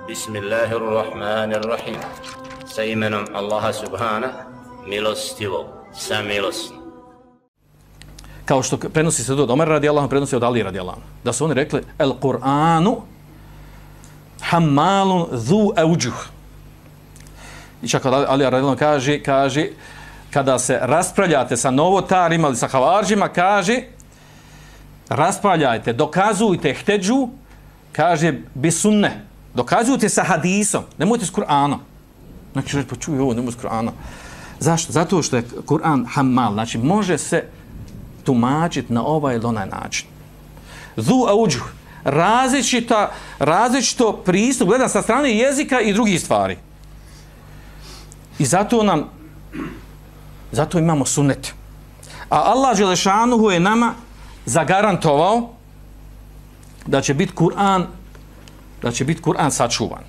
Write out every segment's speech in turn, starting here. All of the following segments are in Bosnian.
Bismillahirrahmanirrahim. Sa imenom Allaha subhana, milostivog, samilosnog. Kao što prenosi se od Omer radijallahu, prenosi od Ali radijallahu, da su oni rekli el Kur'anu hammalun zu aujuh. I čak Ali radijallahu kaže kada se raspravljate sa novotarima ili sa havaržima, kaže raspravljajte, dokazujte hteđu, kaže bi sunne, dokazujte sa hadisom, nemojte s Kur'anom. Znači reći, pa čuj ovo, nemoj s Kur'anom. Zašto? Zato što je Kur'an hammal, znači može se tumačiti na ovaj ili onaj način. Zu aujuh, različito pristup, gledam sa strane jezika i drugih stvari. I zato imamo sunnet. A Allah dželešanuhu je nama zagarantovao da će biti Kur'an sačuvan.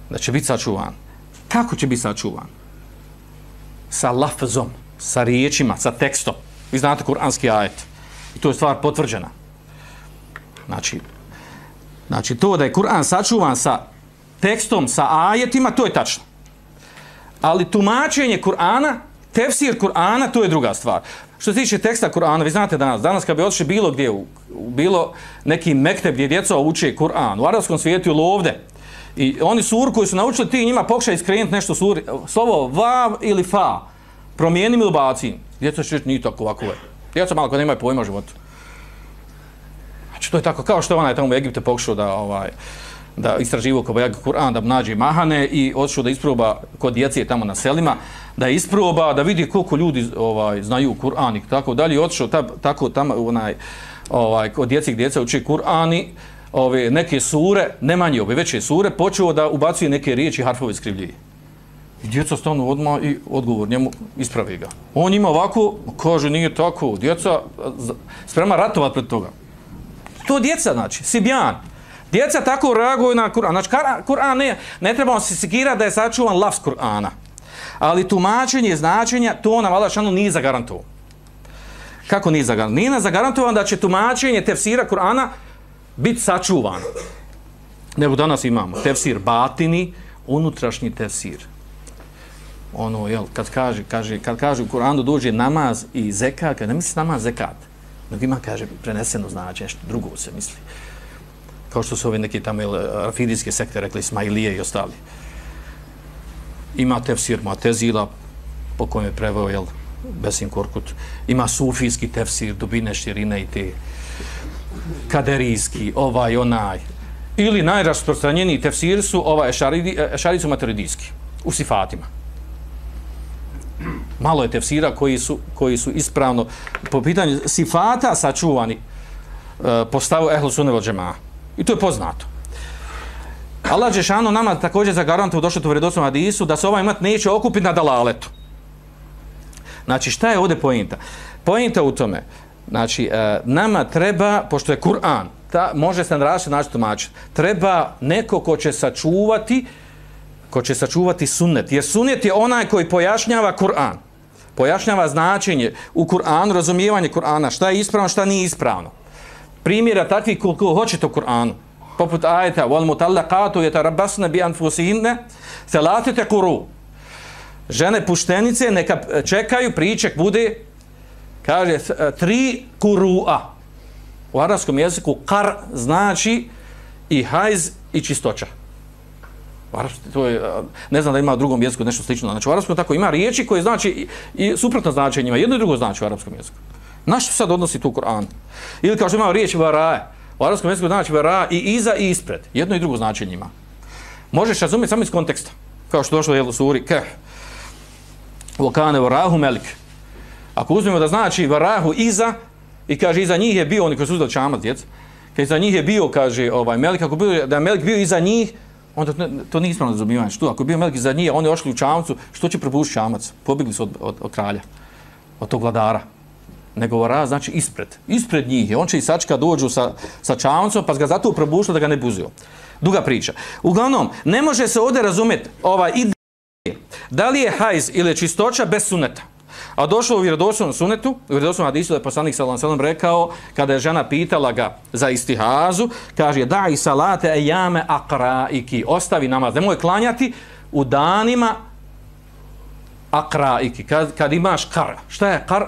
Da će biti sačuvan. Kako će biti sačuvan? Sa lafzom, sa riječima, sa tekstom. Vi znate kuranski ajet. I to je stvar potvrđena. Znači to da je Kur'an sačuvan sa tekstom, sa ajetima, to je tačno. Ali tumačenje Kur'ana, tefsir Kur'ana, to je druga stvar. Što se tiče teksta Kur'ana, vi znate danas kad bi otišli bilo gdje, bilo neki mekteb gdje djeca uče Kur'an, u arapskom svijetu ili ovdje, i oni suru koju su naučili, ti njima pokušaj iskrenuti nešto suri, slovo vav ili fa, promijenim ili bacim. Djeca će reći, nije tako ovako. Djeca malo kad nemaju pojma o životu. Znači to je tako, kao što onaj tamo u Egipte pokušao da istraživao kobajag Kur'an, da nađe mahane i otišao da isproba kod djece tamo na selima, da isproba, da vidi koliko ljudi znaju Kur'an i tako dalje. Otišao tako tamo kod djece gdje djeca uči Kur'an i neke sure, ne manje veće sure, počeo da ubacuje neke riječi, harfove skrivljije. I djeca stanu odmah i odgovor njemu ispravi ga. On ima ovako, kaže nije tako, djeca sprema ratovat pred toga. To djeca znači, sibjan. Djeca tako reaguju na Kur'an. Znači, Kur'an ne trebamo se sekirati da je sačuvan lafz Kur'ana. Ali tumačenje značenja, to nam Allah šanu nije zagarantovao. Kako nije zagarantovao? Nije nam zagarantovao da će tumačenje tefsira Kur'ana biti sačuvano. Nego danas imamo tefsir batini, unutrašnji tefsir. Ono, jel, kad kaže u Kur'anu dođe namaz i zekat, kad ne misli namaz zekat, nego ima, kaže, preneseno značenje, nešto drugo se misli. Kao što su ovi neki tamo rafidijske sekte rekli, Ismailije i ostali. Ima tefsir Mu'tezila, po kojem je preveo, jel, Besim Korkut. Ima sufijski tefsir, dubine, širine i te kaderijski, onaj. Ili najrasprostranjeniji tefsiri su ešaricu maturidijski, u sifatima. Malo je tefsira koji su ispravno, po pitanju sifata sačuvani po stavu ehlu sunne vel džemaa. I to je poznato. Allah dželešanu nama također zagarantovao, došlo to u vjerodostojnom hadisu, da se ovaj umet neće okupiti na dalaletu. Znači, šta je ovdje poenta? Poenta u tome, znači, nama treba, pošto je Kur'an, može se na različit način tumačiti, treba neko ko će sačuvati sunnet. Jer sunnet je onaj koji pojašnjava Kur'an. Pojašnjava značenje u Kur'anu, razumijevanje Kur'ana, šta je ispravno, šta nije ispravno. Primjera takvih koliko hoćete u Kur'anu. Poput ajeta wal mutallaqatu yatarabbasna bi anfusihinna thalathata quru. Žene puštenice neka čekaju, priček bude, kaže, 3 kurua. U arapskom jeziku kar znači i hajz i čistoća. To je, ne znam da ima u drugom jeziku nešto slično. Znači u arapskom tako ima riječi koje znači i suprotno značenjima. Jedno i drugo znači u arapskom jeziku. Na što sad odnosi tu Kur'an? Ili kao što ima riječ varaje. U arapskom jeziku znači varaje i iza i ispred. Jedno i drugo značenje ima. Možeš razumjeti samo iz konteksta. Kao što došlo je u suri Kehf. Vokane varahu melik. Ako uzmemo da znači varahu iza i kaže iza njih je bio, oni koji su uzeli čamac, djeca, kad iza njih je bio, kaže melik, ako bio, da je melik bio iza njih, onda to nije ispravno razumijevanje. Što? Ako je bio melik iza njih, oni ošli u čamcu, što će probušiti čamac? Pobjegli su od kralja, od tog vladara. Nego vara znači ispred njih. On će i sačka dođu sa čamcom, pa ga zato probušilo da ga ne buzio. Duga priča. Uglavnom, ne može se ovdje razumjeti ideja da li je hajz ili je čistoća bez suneta. A došlo u vjerodostojnom sunetu, u vjerodostojnom hadisu da je poslanik sallallahu alejhi ve sellem rekao, kada je žena pitala ga za istihazu, kaže da'i salate ejame aqraiki, ostavi namaz, nemoj klanjati u danima aqraiki, kad imaš kar. Šta je kar?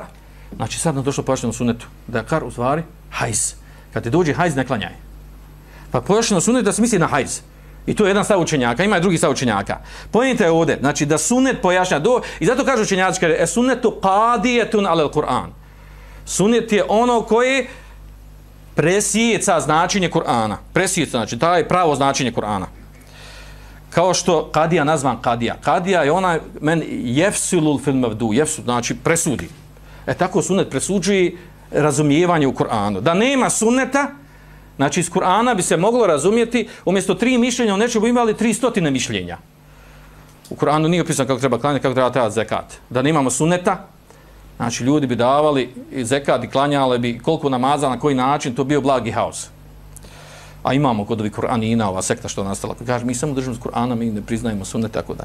Znači sad nam došlo pojašnjeno sunetu, da je kar u stvari hajz. Kad ti dođe hajz, ne klanjaj. Pa pojašnjeno sunetu da se misli na hajz. I to je jedan stav učenjaka, ima i drugi stav učenjaka. Pojenta je ovdje, znači da sunet pojašnja i zato kažu učenjaci, kaže, sunetu qadijetun alel Kur'an. Sunet je ono koje presjeca značenje Kur'ana. Presjeca, znači, taj pravo značenje Kur'ana. Kao što kadija nazvan kadija. Kadija je ona, men jefsulul fil mavdu, jefsul, znači presudi. Tako sunet presuđuje razumijevanje u Kur'anu. Da nema suneta, znači iz Kur'ana bi se moglo razumjeti, umjesto 3 mišljenja, u nečemu imali 300 mišljenja. U Kur'anu nije opisano kako treba klanjati, kako treba davati zekat. Da nemamo suneta, znači ljudi bi davali zekat i klanjali bi koliko namaza, na koji način, to bio blagi haos. A imamo kod ovih Kur'anina, ova sekta što nastala, kaže mi samo držimo s Kur'ana, mi ne priznajemo sunet, tako da.